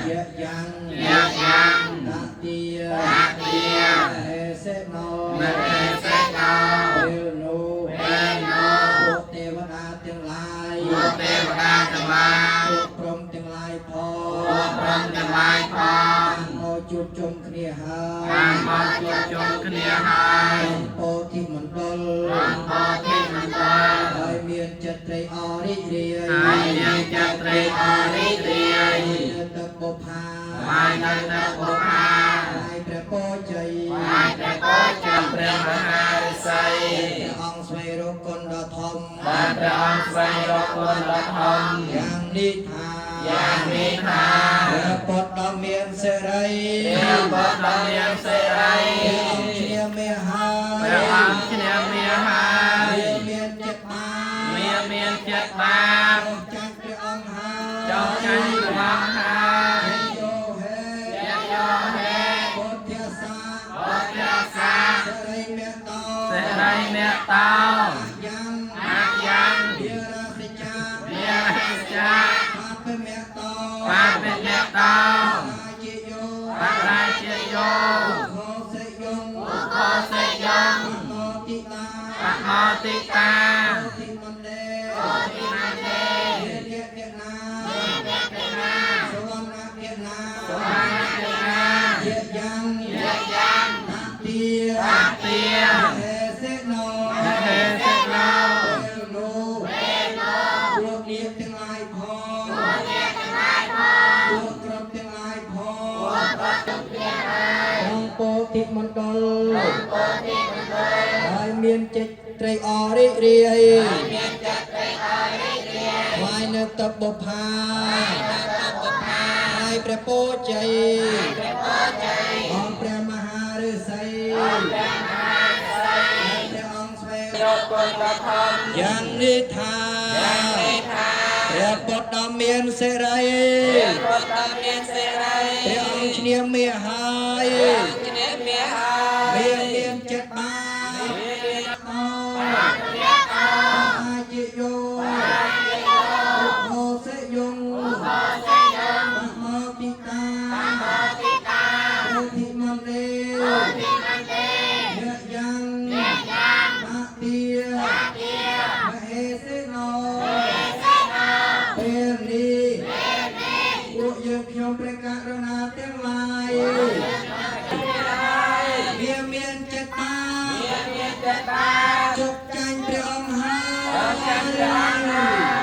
ជាយ៉ាង ជាយ៉ាង តទា តទា ហេសេណោ មហេសេណោ ពេលនោះ ពេលនោះ ពួកទេវតាទាំងឡាយ ពួកទេវតាទាំងឡាយ ពួកព្រហ្មទាំងឡាយផង ពួកព្រហ្មទាំងឡាយផង បានមកជួបជុំគ្នាហើយ បានមកជួបជុំគ្នាហើយ ក្នុងពោធិមណ្ឌល ក្នុងពោធិមណ្ឌល ហើយមានចិត្តត្រេកអររីករាយ ហើយមានចិត្តត្រេកអររីករាយ នៅទឹកបុប្ផា ហើយនៅទឹកបុប្ផា ហើយព្រះពរជ័យ ហើយព្រះពរជ័យព្រះមហាឫសី ព្រះអង្គស្វែងរកគុណដ៏ធំ បានព្រះអង្គស្វែងរកគុណដ៏ធំ យ៉ាងនេះថា យ៉ាងនេះថា ព្រះពុទ្ធដ៏មានសិរី ព្រះពុទ្ធដ៏មានសិរី ព្រះអង្គឈ្នះមាសហើយ ព្រះអង្គឈ្នះមាសហើយ វាមានចិត្តបាប មាមានចិត្តបាប ចោះចាញ់ព្រះអង្គហើយ ចោះចាញ់ព្រះអង្គហើយ យោហេ យយោហេ ពុទ្ធសា ពុទ្ធសា សិរីមេតោ សិរីមេតោ យ៉ាង អាយ៉ាង វិរសិចា វិរសិចា បាពមេតោ បាពមេតោ បាជាយោ បរាជាយោ ខោសិយង ខោសិយង មោទិតា បមោទិតា ទិមន្តេ ទិមន្តេ យៈយៈណាសវណ្ណយៈណា សវណ្ណយៈណា យៈយ៉ាង យៈយ៉ាង តទា តទា ហេសេណោ ហេសេណោ ពេលនោះពួកនាគទាំងឡាយផងពួកនាគទាំងឡាយផងពួកក្រុមទាំងឡាយផងក្នុងពោធិមណ្ឌល ពោធិមណ្ឌល ហើយមានចិត្តត្រេកអររីករាយ មានចិត្តត្រេកអររីករាយ ថ្វាយនៅតបុប្ផា នៅបុប្ផា ហើយព្រះពរជ័យ ព្រះពរជ័យ អង្គព្រះមហាឫសី ព្រះមហាឫសី ហើយព្រះអង្គស្វែង រកគុណដ៏ធំ យ៉ាងនេះថា យ៉ាងនេះថា ព្រះពុទ្ធដ៏មានសិរី ព្រះពុទ្ធដ៏មានសិរី ព្រះអង្គឈ្នះមាសហើយ ព្រះអង្គឈ្នះមាសហើយ មានមានចិត្តបាប មាន តោជាយោឧបោសិយងបមោទិតា ទិតា ពោធិមន្ទេ ទិមន្ទេ យៈយ៉ាង យ៉ាង បទា ទា មហេសិណោ សេណោ ពេលនេះពួកយើងខ្ញុំព្រះករុណាទាំងឡាយវាមានចិត្តបាប មានចិត្តបាប ជោគចាញ់ព្រះអង្គហើយ ចាញ់ព្រះអង្គហើយ